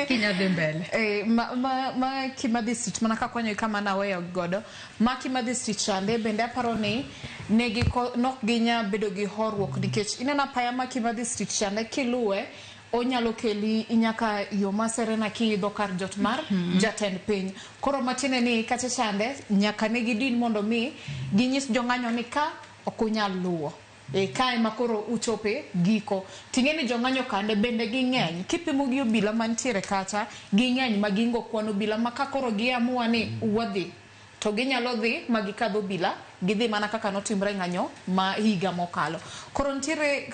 Kinya dhi mbele. Eh, ma Kimathi Street mana ka kwanyo kama naweyo godo ma Kimathi Street chande bende aparo ni negi nok ginya bedo gi horuok nikech ineno apaya ma Kimathi Street chande kiluwe onyalo keli nyaka yo ma Serena kiidho kar jot mar jatend piny. Koro matiende ni kacha chande nyaka ne gidin mondo mi ginyis jong'anyo ni ka ok unyal luwo. E, kae ma koro uchope giko. Ting'e ni jong'anyo kande bende ging'eny. Kipimo gi obila mantiere kacha, ging'eny ma gingo kwan obila ma ka koro giamua ni wadhi, to ginyalo dhi ma gikadh obila, gidhi mana kaka notimre ng'anyo ma higa mokalo. Koro nitiere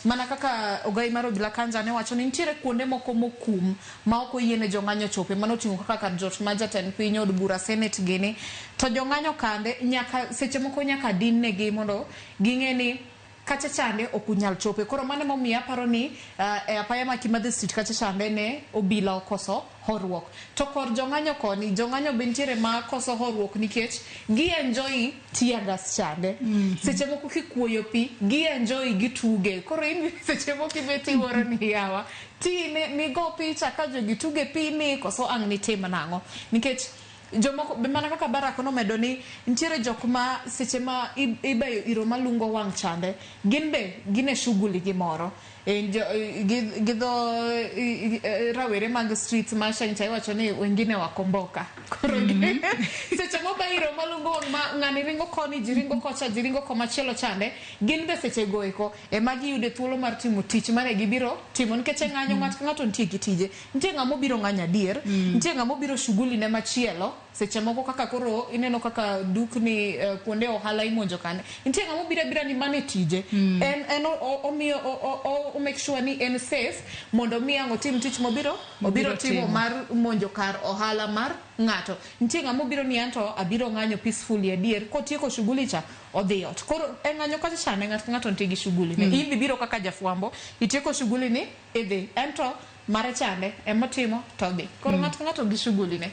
mana kaka ogai mar obila Kanja ne wacho ni nitiere kuonde moko mokum ma ok oyiene jong'anyo chope. Mano oting'o kaka kar jot ma jatend piny, od bura, senate gini. To jong'anyo kande nyaka seche moko nyaka din negi mondo ging'e ni kacha chande ok unyal chope. Koro mano emomiyo aparo ni e apaya ma Kimathi Street kacha chande ne obila okoso horuok. To kor jong'anyo koni, jong'anyo be nitiere ma koso horuok nikech gi enjoy tear gas chande. Seche moko kikuoyo pi, gi enjoy gituge. Koro in seche moko ibet iwuoro ni yawa, ti nigo picha ka jogi tuge pi ni koso ang' nitim nang'o. Nikech jomoko be mana kaka Barak nomedo ni nitiere jok ma seche ma ibayo iro malungo wang' chande, gin be gin e shughuli gi moro. E, gi dho rawere mag streets ma Sheng cha iwacho ni wengine wakomboka. Koro seche moba iro malungo wang' ma ng'ani ringo koni, ji ringo kocha, ji ringo komachielo chande, gin be seche go eko ema giyude thuolo mar timo tich mane gibiro timo nikech e ng'anyo ng'ato ka ng'ato nitie gi tije. Nitie ng'ama obiro ng'anyo adier, nitie ng'ama obiro shughuli ne machielo, seche moko kaka koro ineno kaka dukni kuonde ohala imonjo kande. Nitie ng'ama obiro abira ni mano e tije. En omiyo o make sure ni en safe mondo mi ang' otim tich mobiro obiro timo mar monjo kar ohala mar ng'ato. Nitie ng'ama obiro ni anto abiro ng'anyo peacefully adier, kotieko shughuli cha odhi ot. Koro e ng'anyo kacha chande ng'ato ka ng'ato nitie gi shughuli ne. In bibiro kaka jafwambo, itieko shughuli ni idhi. Ento mare chande emotimo to odhi. Koro ng'ato ka ng'ato gi shughuli ne.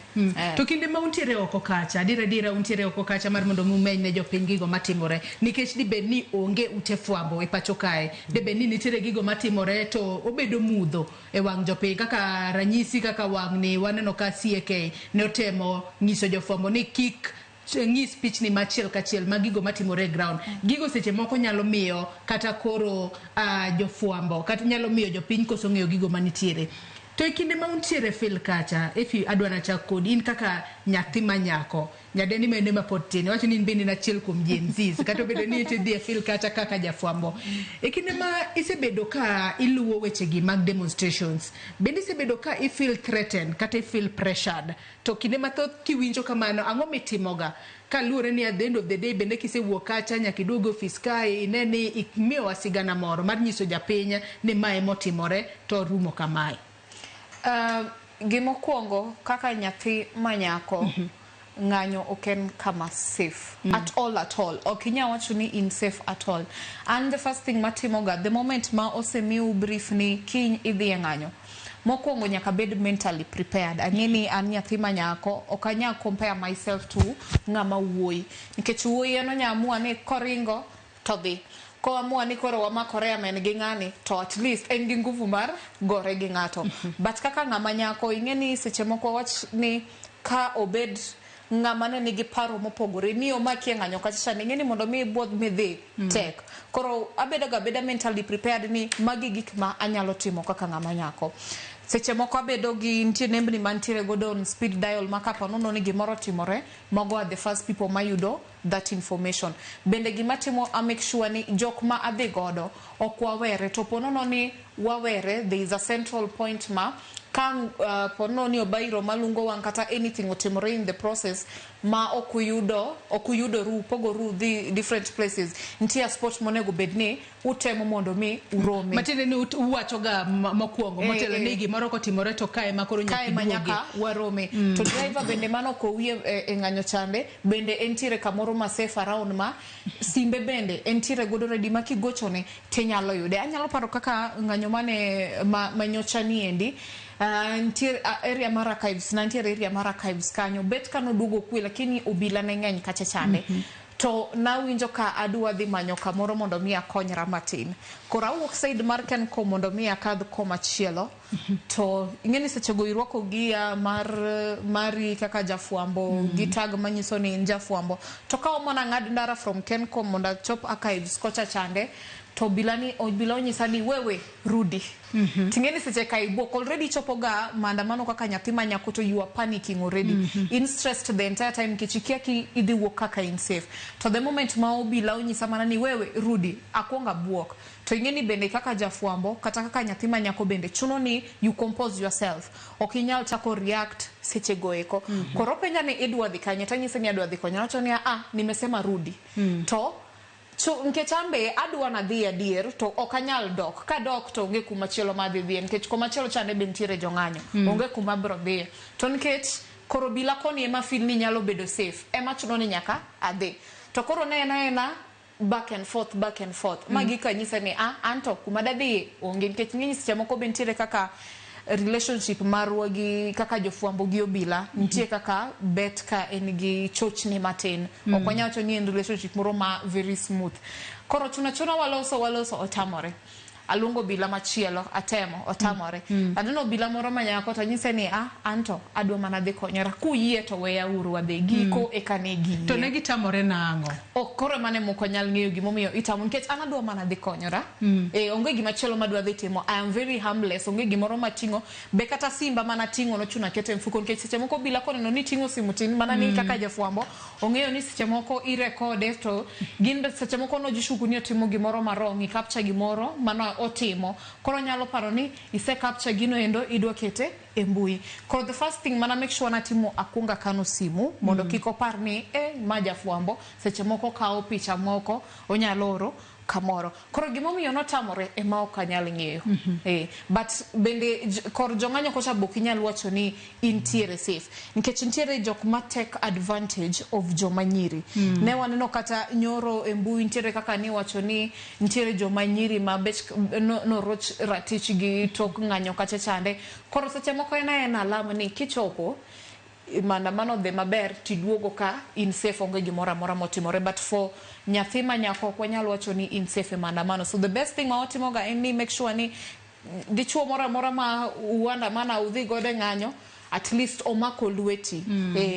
To kinde ma untiere oko kacha, adier adiera untiere oko kacha mar mondo mi umeny ne jopiny gigo matimore, nikech dibed ni onge ute fwambo e pacho kae, dibed ni nitiere gigo matimore to obedo mudho e wang' jopiny, kaka ranyisi kaka wang' ni waneno ka CAK ne otemo nyiso jofwambo ni kik ng'is pichni ma achiel kachiel mag gigo matimore e ground. Gigo seche moko nyalo miyo kata koro jofwambo kata nyalo miyo jopiny koso ng'eyo gigo manitiere. To e kinde ma untiere field kacha, Efi adwa nachak kodi, in kaka nyathi ma nyako, nyadendi ma ema pod tin, iwacho ni in bende in achiel kuom Gen Zs, kata obedo ni idhi e field kacha kaka jafwambo. E kinde ma isebedo ka iluwo wechegi mag demonstrations, bende isebedo ka i feel threatened kata i feel pressured? To kinde mathoth kiwinjo kamano, ang'o mitimoga? Kaluwore ni at the end of the day bende kisewuok kacha nyaka iduog e ofis kae ine ni imiyowa sigana moro mar nyiso japiny ni mae motimore to rumo kamae. Gimokwongo kaka nyathi manyako, ng'anyo ok en kama safe at all at all. Ok inyal wacho ni in safe at all. An the first thing matimoga the moment ma osemiu brief ni kiny idhi e ng'anyo, mokwongo nyaka bed mentally prepared. Ang'e ni an nyathi manyako, ok anyal compare myself to ng'ama wuoyi. Nikech wuoyi en onya amua ni koringo to dhi. Koamua ni koro wamakore amen gi ng'ani to at least en gi nguvu mar gore gi ng'ato. But kaka ng'ama nyako ing'e ni seche moko wach ni ka obed ng'ama ne nigi paro mopogore ni omaki e ng'anyo kacha cha ing'e ni mondo mi ibuodh midhi tek. Koro abedo ga abeda mentally prepared ni magi gik ma anyalo timo kaka ng'ama nyako. Seche moko abedo gi nitie nembni mantiere godo on speed dial ma kapo nono ni gimoro otimore, mago are the first people mayudo that information. Bende gima timo a make sure ni jok ma adhi godo ok wawere to po nono ni wawere there is a central point ma ka po nono ni obairo malungo wang' kata anything otimore in the process ma ok uyudo ok uyudoru upogoru udhi different places, nitie a spot monego bed ni utemo mondo mi urome. Matiende ni uwachoga mokwongo motelo ni gimoro kotimore to kae ma koro nyaka kae ma iduogi. Nyaka warome. To driver bende mano kowie e ng'anyo chande bende entiere kamoro ma safe around ma simbe bende entiere godo ready ma kigochone tinyalo yude. Anyalo paro kaka ng'anyo mane ma nyocha niendi, nitie area mar archives, nantiere area mar archives kanyo bet kanoduogo kwe lakini obila ne ng'eny kacha chande. To nawinjo ka adwa dhi manyo kamoro mondo mi akonyra matin. Koro awuok side mar Kencom mondo mi akadh komachielo. To ing'e ni seche go irwako gia mar mari kaka jafwambo gi tag manyiso ni in jafwambo. To ka omona ng'ad ndara from Kencom mondo achop archives kocha chande, to obila ni obila onyisa ni wewe rudi. Ting'e ni seche ka ibuok already ichopo ga maandamano kaka nyathi ma nyako to you are panicking already. In stressed the entire time nikech ikia ki idhi wuok kaka in safe. To the moment ma obila onyisa mana ni wewe rudi, akwongo abuok. To ing'e ni bende kaka jafwambo kata kaka nyathi ma nyako bende chuno ni you compose yourself. Ok inyal chako react seche go eko. Koro openja ni idwa dhi kanye, tanyise ni adwa dhi konyo. Owacho ni ah, nimesema rudi. To nikech an be adwa nadhi adier to ok anyal dok. Kadok to onge kuma chielo ma adhi dhiye nikech kuma chielo chande be nitiere jong'anyo. Onge kuma abiro dhiye. To nikech koro obila koni ema feel ni nyalo bedo safe, ema chuno ni nyaka adhi. To koro ne en aena back and forth, back and forth. Ma giko anyise ni ah, anto kuma dadhiye onge nikech ing'e ni seche moko be nitiere kaka relationship marwa gi kaka jofwambo gi obila nitie kaka bet ka en gi chochni matin. Ok wanyal wacho ni en relationship moro ma very smooth. Koro chuna chuna waloso waloso otamore. Aluongo obila machielo atemo otamore. Aneno obila moro ma nyako to anyise ni ah, anto adwa mana dhi konyora. Kuyie to weya uru wadhi. Giko eka ne giyie. To ne gitamore nang'o? Ok koro mano ema ok wanyal ng'eyo gimomiyo itamo nikech an adwa mana dhi konyora. Onge gima chielo madwa dhi timo. I am very harmless. Onge gimoro mating'o. Be kata simba mana ting'o nochuno aketo e mfuko nikech seche moko obila koneno ni iting'o simu tin mana ni kaka jafwambo ong'eyo ni seche moko irekode to gin be seche moko nojishuku ni otimo gimoro ma wrong, i capture gimoro mano otimo. Koro onyalo paro ni ise capture gino endo idwa kete e mbui. Koro the first thing mana make sure natimo akuongo akano simu mondo kik opar ni eh, ma jafwambo seche moko kawo picha moko onyalo oro kamoro. Koro gimomiyo notamore ema ok anyal ng'eyo. But bende kor jong'anyo kocha be ok inyal wacho ni intiere safe. Nikech nitiere jok ma take advantage of joma nyiri. Ne waneno kata nyoro e mbui nitiere kaka niwacho ni nitiere joma nyiri ma bech noroch ratich gi tok ng'anyo kacha chande. Koro seche moko en aena alam ni kichopo maandamano odhi maber tiduogo ka in safe onge gimoro amora motimore. But for nyathi ma nyako ok wanyal wacho ni in safe e maandamano. So the best thing ma watimo ga en ni make sure ni dichuo moro amora ma uandamana udhi godo e ng'anyo at least omako lweti.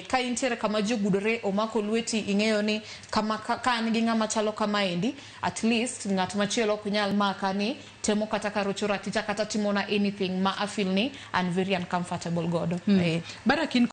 Ka intiere kama ji ogudore omako lweti ing'eyo ni kama ka an gi ng'ama chalo kamaendi at least ng'at machielo ok nyal maka ni temo kata ka rocho raticha kata timona anything ma a feel ni an very uncomfortable godo. Barak in